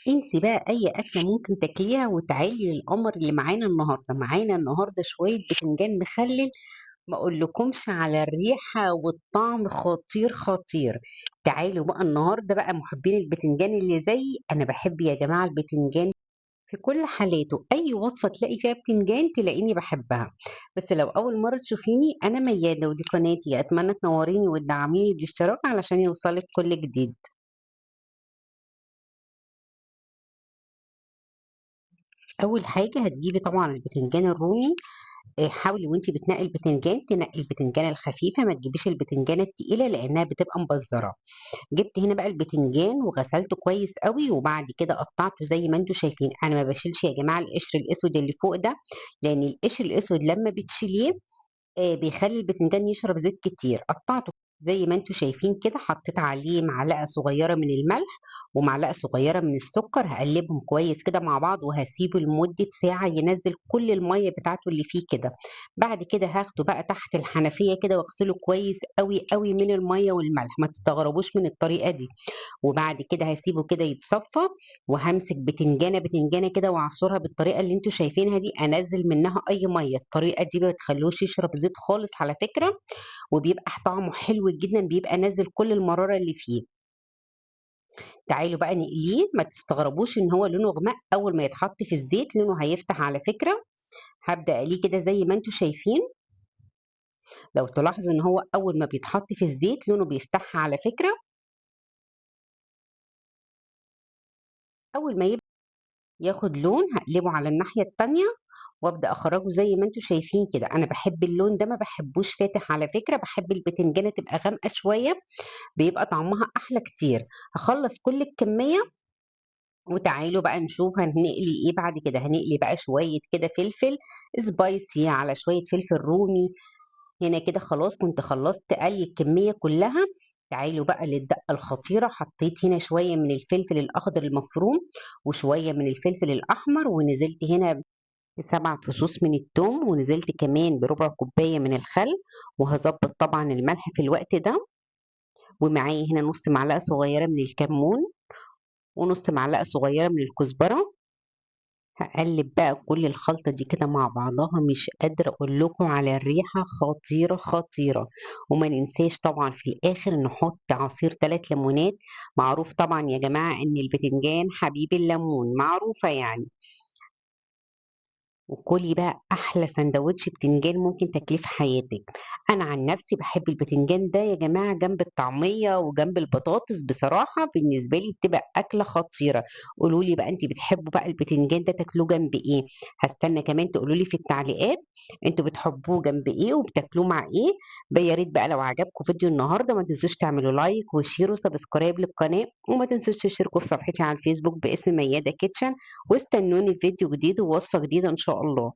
انسي بقى أي أكلة ممكن تاكليها وتعالي للقمر اللي معانا النهارده. معانا النهارده شوية بتنجان مخلل، ما أقولكمش على الريحة والطعم، خطير خطير. تعالوا بقى النهارده بقى محبين البتنجان اللي زيي، أنا بحب يا جماعة البتنجان في كل حالاته، أي وصفة تلاقي فيها بتنجان تلاقيني بحبها. بس لو أول مرة تشوفيني، أنا ميادة ودي قناتي، أتمنى تنوريني وتدعميني بالاشتراك علشان يوصلك كل جديد. أول حاجة هتجيبي طبعا البتنجان الرومي، حاولي وانتي بتنقي البتنجان تنقي البتنجانة الخفيفة، ما تجيبيش البتنجانة التقيلة لأنها بتبقى مبزرة. جبت هنا بقى البتنجان وغسلته كويس قوي، وبعد كده قطعته زي ما انتوا شايفين. انا ما بشيلش يا جماعة القشر الاسود اللي فوق ده، لان القشر الاسود لما بتشيليه، بيخلي البتنجان يشرب زيت كتير. قطعته زي ما انتوا شايفين كده، حطيت عليه معلقة صغيرة من الملح ومعلقة صغيرة من السكر، هقلبهم كويس كده مع بعض وهسيبه لمدة ساعة ينزل كل المية بتاعته اللي فيه كده. بعد كده هاخده بقى تحت الحنفية كده واغسله كويس قوي قوي من المية والملح، ما تستغربوش من الطريقة دي. وبعد كده هسيبه كده يتصفى، وهمسك بتنجانة بتنجانة كده واعصرها بالطريقة اللي انتوا شايفينها دي، انزل منها اي مية. الطريقة دي ما بتخلوش يشرب زيت خالص على فكرة، وبيبقى طعمه حلو جدا، بيبقى نازل كل المرارة اللي فيه. تعالوا بقى نقليه، ما تستغربوش ان هو لونه غماء اول ما يتحط في الزيت، لونه هيفتح على فكرة. هبدأ اقلية كده زي ما انتوا شايفين. لو تلاحظوا ان هو اول ما بيتحط في الزيت لونه بيفتح على فكرة. اول ما يبدأ ياخد لون هقلبه على الناحية التانية وابدأ اخرجه زي ما انتوا شايفين كده. انا بحب اللون ده، ما بحبوش فاتح على فكرة، بحب البتنجانة تبقى غامقة شوية، بيبقى طعمها احلى كتير. هخلص كل الكمية وتعالوا بقى نشوف هنقلي ايه بعد كده. هنقلي بقى شوية كده فلفل سبايسي على شوية فلفل رومي. هنا كده خلاص كنت خلصت قلي الكمية كلها. تعالوا بقى للدقة الخطيرة. حطيت هنا شوية من الفلفل الأخضر المفروم وشوية من الفلفل الأحمر، ونزلت هنا ب7 فصوص من التوم، ونزلت كمان بربع كوباية من الخل، وهظبط طبعا الملح في الوقت ده. ومعايا هنا نص معلقة صغيرة من الكمون ونص معلقة صغيرة من الكزبرة. هقلب بقى كل الخلطة دي كده مع بعضها، مش قادرة أقول لكم على الريحة، خطيرة خطيرة. وما ننساش طبعا في الآخر نحط عصير 3 ليمونات. معروف طبعا يا جماعة إن البتنجان حبيب الليمون، معروفة يعني. وكلي بقى أحلى سندوتش بتنجان ممكن تاكليه في حياتك. أنا عن نفسي بحب البتنجان ده يا جماعة جنب الطعمية وجنب البطاطس، بصراحة بالنسبة لي بتبقى أكلة خطيرة. قولوا لي بقى أنتي بتحبوا بقى البتنجان ده تاكلوه جنب إيه؟ هستنى كمان تقولوا لي في التعليقات أنتوا بتحبوه جنب إيه وبتاكلوه مع إيه. يا ريت بقى لو عجبكم فيديو النهاردة ما تنسوش تعملوا like و share و subscribe للقناة، وما تنسوش تشتركوا في صفحتي على الفيسبوك باسم ميادة كيتشن، واستنوني في فيديو جديد ووصفة جديدة إن شاء الله.